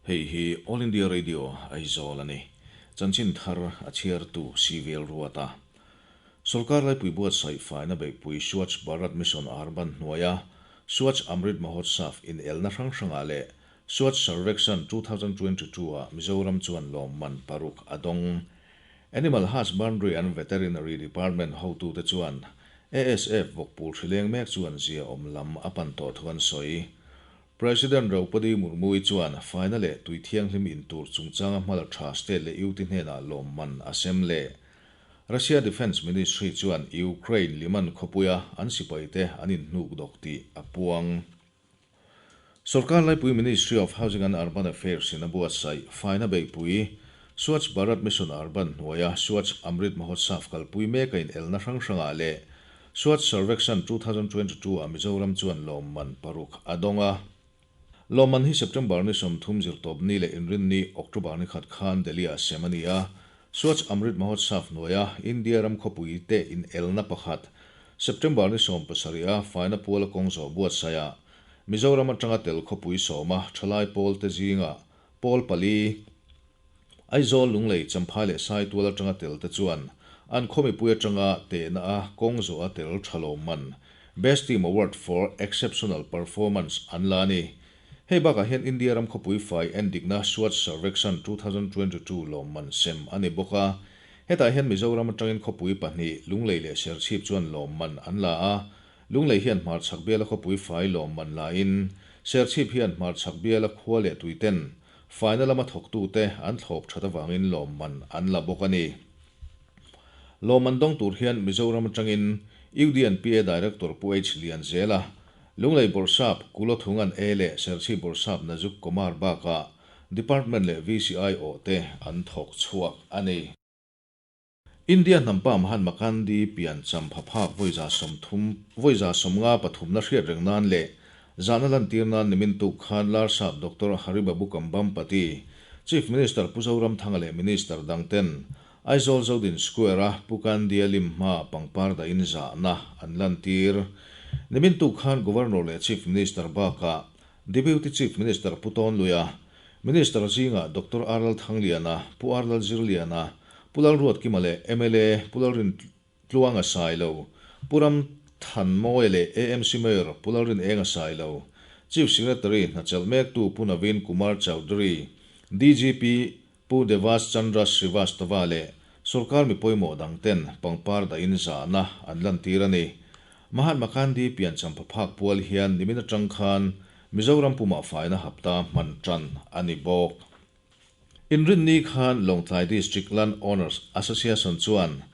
Hei hi All India Radio, Aizawl a ni. Chanchin thar a chhiartu Civil Ruata. Sorkar laipui buatsaih faina beihpui Swachh Bharat Mission Urban hnuaia Swachh Amrit Mahotsav inelna hrang hrangah leh Swachh Survekshan 2022 ah Mizoram chuan lawmman paruk a dawng. Animal Husbandry and Veterinary Department hotute chuan ASF vawkpul hrileng mek chuan ziaawm lam a pan tawh thu an sawi. President Draupadi Murmu-i chuan faina leh tui thianghlim in tur chungchanga hmala tha state leh UT hnenah lawmman a sem leh. Russia Defence Ministry chuan Ukraine Liman khawpuia an sipaite an inhnuk dawk tih a puang. Sorkar laipui Ministry of Housing and Urban Affairs in a buatsaih faina beihpui Swachh Bharat Mission Urban hnuaia Swachh Amrit Mahotsav kalpui mek a inelna hrang hrangah leh Swachh Survekshan 2022 ah Mizoram chuan lawmman paruk a dawng a. Lawmman hi September ni 30 zirtawp ni leh inrinni October ni khat khan Delhi ah sem a ni a. Swachh Amrit Mahotsav hnuaia India ram khawpui te inelna pakhat September ni 17 a faina puala kawng zawh buatsaih ah Mizoram atanga tel khawpui sawma thalai pawl te zinga pawl pali Aizawl Lunglei Champhai leh Saitual atanga tel te chuan an khaw mipui atanga tehna a kawng zawh a tel tha lawmman Best Team Award for Exceptional Performance an la a ni. Hei bakah hian India ram khawpui fai endikna Swachh Survekshan 2022 lawmman sem a ni bawk a. Hetah hian Mizoram atangin khawpui pahnih Lunglei leh Serchhip chuan lawmman an la a. Lunglei hian hmarchhak biala khawpui fai lawmman la in Serchhip hian hmarchhak biala khua leh tuiten Faina lama thawktute an thlawp that avangin lawmman an la bawk a ni. Lawmman dawng tur hian Mizoram atangin UDNPA Director Pu H Lianzela, Lunglei Bawrhsap Kulothungan A leh Serchhip Bawrhsap Nazuk Kumar bakah Department leh VCI awh te an thawk chhuak a ni. India hnampa Mahatma Gandhi pian champha phak vawi 30, vawi 53 na hriat reng nan leh zahna lantir nan nimin tuk khan Larsap Doctor Haribabu Kambhampati, Chief Minister Pu Zoramthanga leh Minister dang ten Aizawl Zodin Square-a Pu Gandhi-a lim hma pangpar dahin zahna an lantir. Nimin tuk khan Governor leh Chief Minister bakah Deputy Chief Minister Pu Tawnluia, Minister zingah Doctor R Lalthangliana, Pu R Lalzirliana, Pu Lalruatkima leh mla Pu Lalrintluanga Sailo, Pu Ramthanmawia leh AMC Mayor Pu Lalrinenga Sailo, Chief Secretary hnachelh mektu Pu Naveen Kumar Chaudhary, DGP Pu Devash Chandra Srivastava leh sorkar mi pawimawh dang ten pangpar dahin zahna an lantir a ni. Mahatma Gandhi piancham phaphak pual hian nimin atang khan Mizoram pumah faina hapta hman tan a ni bawk. Inrinni khan Lawngtlai District Land Owners Association chuan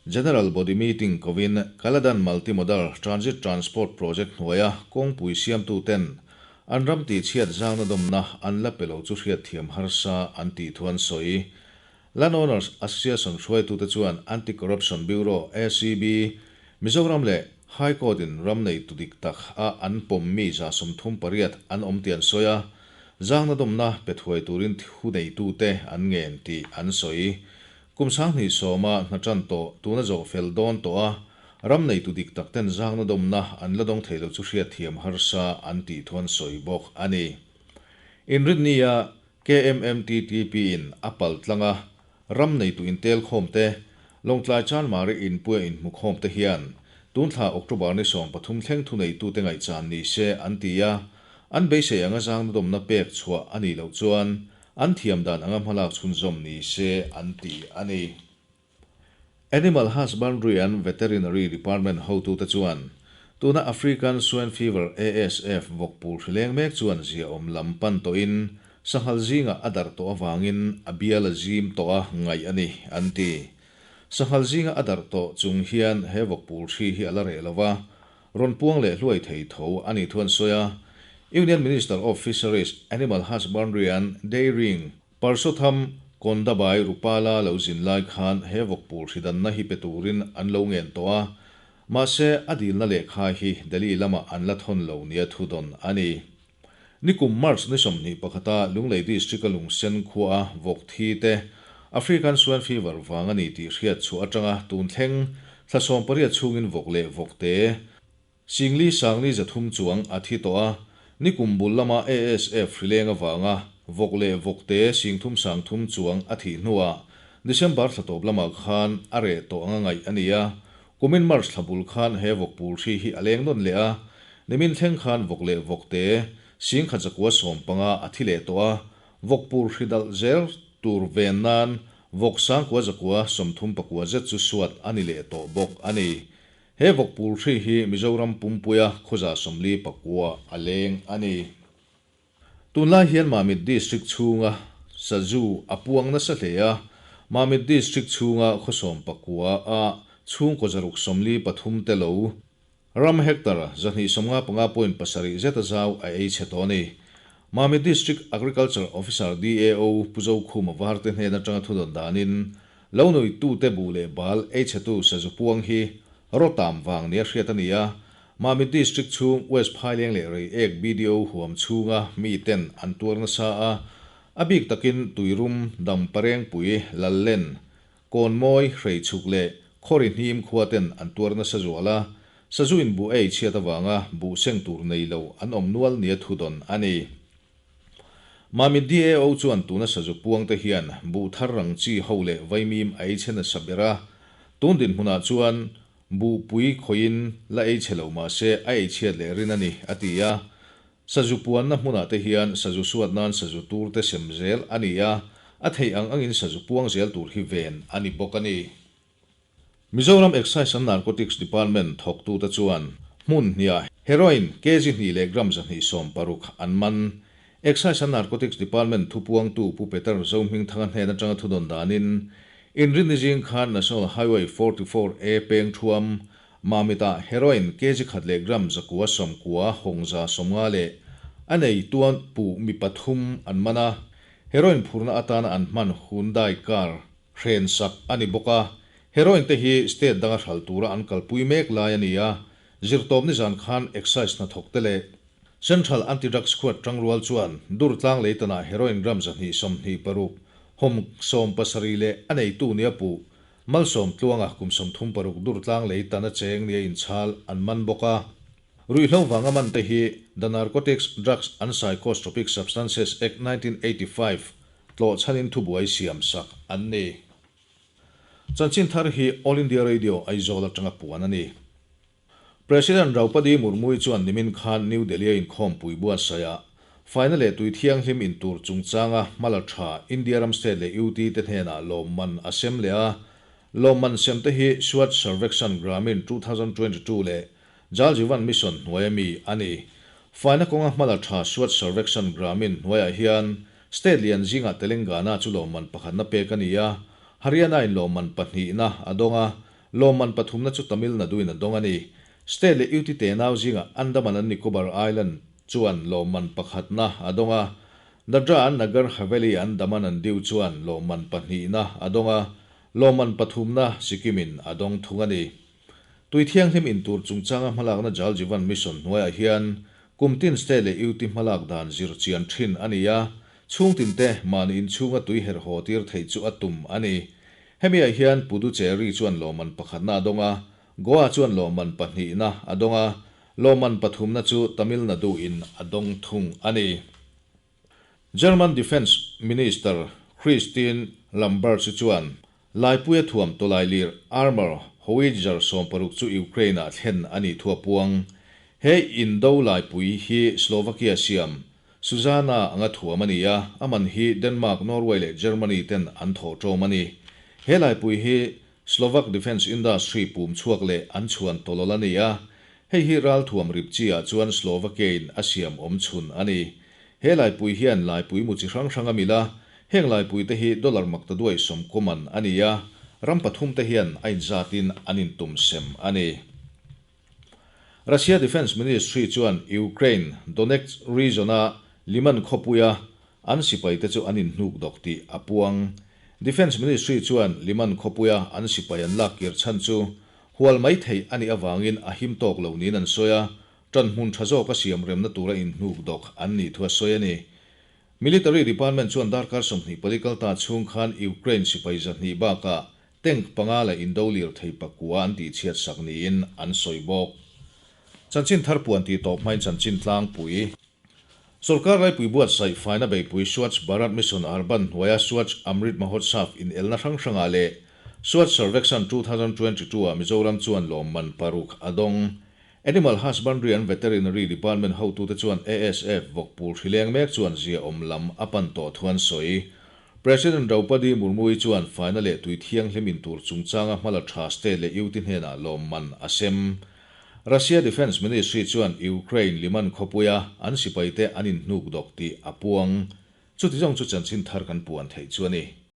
General Body Meeting kovin Kaladan Multimodal Transit Transport Project hnuaia kawngpui siamtu ten an ram tihchhiat zangna dawmna an la pe lo chu hriatthiam harsa an tih thu an sawi. Land Owners Association hruaitute chuan Anti-Corruption Bureau, ACB, Mizoram leh High Court in ram nei tu dik tak a an pawm mi 38 an awm tih an sawi a, zangna dawmna pe thuai turin thu neitute an ngen tih an sawi. Kum 2010a hna tan tawh tuna zawh fel dawn tawh a, ram nei tu dik tak ten zangna dawmna an la dawng thei lo chu hriatthiam harsa an tih thu an sawi bawk a ni. Inrinnia KMMTTP in a pal tlang a, ram nei tu intel khawm te, Lawngtlai Chanmari inpuia inhmu khawm te hian tun thla October ni 13 thleng thu nei tu te ngaihchan ni se an ti a, an beisei anga zangna dawmna pek chhuah a nih loh chuan an thiam dan anga hmalak chhunzawm ni se an ti a ni. Animal Husbandry and Veterinary Department hotu te chuan tuna African Swine Fever ASF vawkpul hrileng mek chuan ziaawm lam pan tawhin sanghal zinga a darh tawh awangin a bial a zim tawh a ngaih a ni an ti. Sanghal zinga a darh tawh chung hian he vawkpul hri hi a la reh lova, rawn puang leh hluai thei tho a ni thu an sawi a. Union Minister of Fisheries, Animal Husbandry and Dairying Parsotham Kondabai Rupala lo zin lai khan he vawkpul hridanna hi pe turin an lo ngen tawh a, mahse a dilna lehkha hi Delhi lama an la thawn lo nia thu dawn a ni. Nikum March ni 21a Lunglei District a lungsen khua a vawk thi te African Swine Fever vang a ni tih hriat chhuah atanga tun thleng thla 18 chhungin vawk leh vawk te singli sangli 300 chuang a thi tawh a. Nikum bul lama ASF hrileng avanga vawk leh vawkte 30 30 chuang a thih hnuah December thla tawp lamah khan a reh tawh anga ngaih a ni a. Kumin March thla bul khan he vawk pul hri hi a leng nawn leh a. Nimin thleng khan vawk leh vawkte 1115 a thi leh tawh a. Vawk pul hri dalh zel tur ven nan vawk 9939 zet chu suat a ni leh tawh bawk a ni. He vawk pul hri hi Mizoram pumpuia khawza 49 a leng a ni. Tunlai hian Mamit District chhunga sazu a puang nasa hle a, Mamit District chhunga khaw 19 a chhungkaw 643 te lo ram hectare 255.7 zeta zau a ei chhe tawh a ni. Mamit District Agriculture Officer, DAO, Pu Zokhuma Varte hnen atanga thudawn danin lo nuitute buh leh bal ei chhetu sazu puang hi rawtam vang nia hriat a ni a, Mamit District chhung West Phaileng leh Reiek BDO huam chhunga miten an tuar nasa a, a bik takin Tuirum, Damparengpui, Lallen, Kawnmawi, Hreichuk leh Khawri hnim khua ten an tuar nasa zual a, sazu in buh ei chhiat avanga buh seng tur nei lo an awm nual nia thudawn a ni. Mamit DAO chuan tuna sazu puang te hian buh thar rang chi ho leh vaimim a ei chhe nasa ber a, tun dinhmunah chuan Buhpui khawiin la ei chhe lo mah se a ei chhiat leh rin a ni, a ti a. Sazu puanna hmunah te hian sazu suat nan sazu tur te sem zel a ni a, a theih ang angin sazu puang zel tur hi ven a ni bawk a ni. Mizoram Excise and Narcotics Department thawktute chuan hmun hniah heroin kg hnih leh gram 260 an man. Excise and Narcotics Department thupuangtu Pu Peter Zohmingthanga hnen atanga thudawn danin, Inrinni zing khan National Highway 44 A peng thuam Mamit-ah heroin kg khat leh gram 990 hawng 150 leh a nei tuan puh mi pathum an man a, heroin phurna atana an hman Hyundai car hren sak a ni bawk a. Heroin te hi state danga hral tura an kalpui mek lai a ni a, zirtawp nizan khan excise hnathawk te leh Central Anti-Drug Squad tangrual chuan Durtlang leitanah heroin gram 226, hawm 17 leh a neitu nia puh Malsawm Tluanga kum 36 Durtlang leitan a cheng nia inchhal an man bawk a. Ruihhlo vanga man te hi The Narcotics, Drugs and Psychotropic Substances Act 1985 tlawh chhanin thubuai siam sak an ni. Chanchin thar hi All India Radio Aizawl atanga puan a ni. President Draupadi Murmu-i chuan nimin khan New Delhi-a inkhawmpui buatsaih ah faina leh tui thianghlim in tur chungchanga hmala tha India ram state leh UT te hnenah lawmman a sem leh a. Lawmman sem te hi Swachh Survekshan Gramin 2022 leh Jal Jeevan Mission hnuaia mi a ni. Faina kawnga hmala tha Swachh Survekshan Gramin hnuaiah hian state lian zingah Telangana chu lawmman pakhatna pek a ni a, Haryana-in lawmman pahnihna a dawng a, Lawmman pathumna chu Tamil Nadu-in a dawng a ni. State leh UT tenau zingah Andaman and Nicobar Island chuan lawmman pakhatna a dawng a, Dadra and Nagar Haveli and Daman and Diu chuan lawmman pahnihna a dawng a, lawmman pathumna Sikkim-in a dawng thung a ni. Tui thianghlim in tur chungchanga hmalakna Jal Jeevan Mission hnuaiah hian kum tin state leh UT hmalak dan zir chian thin a ni a, chhungtin te mahni inchhunga tui herh haw tir theih chu a tum a ni. Hemi-ah hian Puducherry chuan lawmman pakhatna a dawng a, Goa chuan lawmman pahnihna a dawng a, lawmman pathumna chu Tamil Nadu-in a dawng thung a ni. German Defence Minister Christine Lambert-i chuan Laipuia thuam tawlailir, armour, howitzer 60 chu Ukraine-ah thlen a nih thu a puang. He indo laipui hi Slovakia siam Suzana anga thuam a ni a, a man hi Denmark, Norway leh Germany ten an thawh ṭawm a ni. He laipui hi Slovak defence industry pum chhuak leh an chhuan tawlawl a ni a, hei hi ralthuam rip chi ah chuan Slovakia-in a siam awm chhun a ni. He laipui hian laipui mu chi hrang hrang a mil a, heng laipui te hi dollar maktaduai sawmkaw man a ni a, ram pathum te hian a inzatin an intum sem a ni. Russia Defence Ministry chuan Ukraine Donetsk region-a Liman khawpuia an sipaite chu an inhnuk dawk tih a puang. Defence Ministry chuan Liman khawpuia an sipai an lak kir chhan chu hual mai theih a nih avangin a him tawk lo niin an sawi a, ṭanhmun ṭha zawka siam remna tura inhnuk dawk an nih thu a sawi a ni. Military Department chuan darkar 24 kal ta chhung khan Ukraine sipai 200 bakah Tank panga leh indo lirthei pakua an tihchhiat sak niin an sawi bawk. Chanchin thar puan tih tawp hmain chanchin tlangpui. Sorkar laipui buatsaih faina beihpui Swachh Bharat Mission Urban hnuaia Swachh Amrit Mahotsav inelna hrang hrangah leh Swachh Survekshan 2022 ah Mizoram chuan lawmman paruk a dawng. Animal Husbandry and Veterinary Department hotute chuan ASF vawkpul hrileng mek chuan ziaawm lam a pan tawh thu an sawi. President Draupadi Murmu-i chuan faina leh tui thianghlim in tur chungchanga hmala tha state leh UT hnenah lawmman a sem. Russia Defence Ministry chuan Ukraine Liman khawpuia an sipaite an inhnuk dawk tih a puang. Chuti zawng chu chanchin thar kan puan theih chu a ni.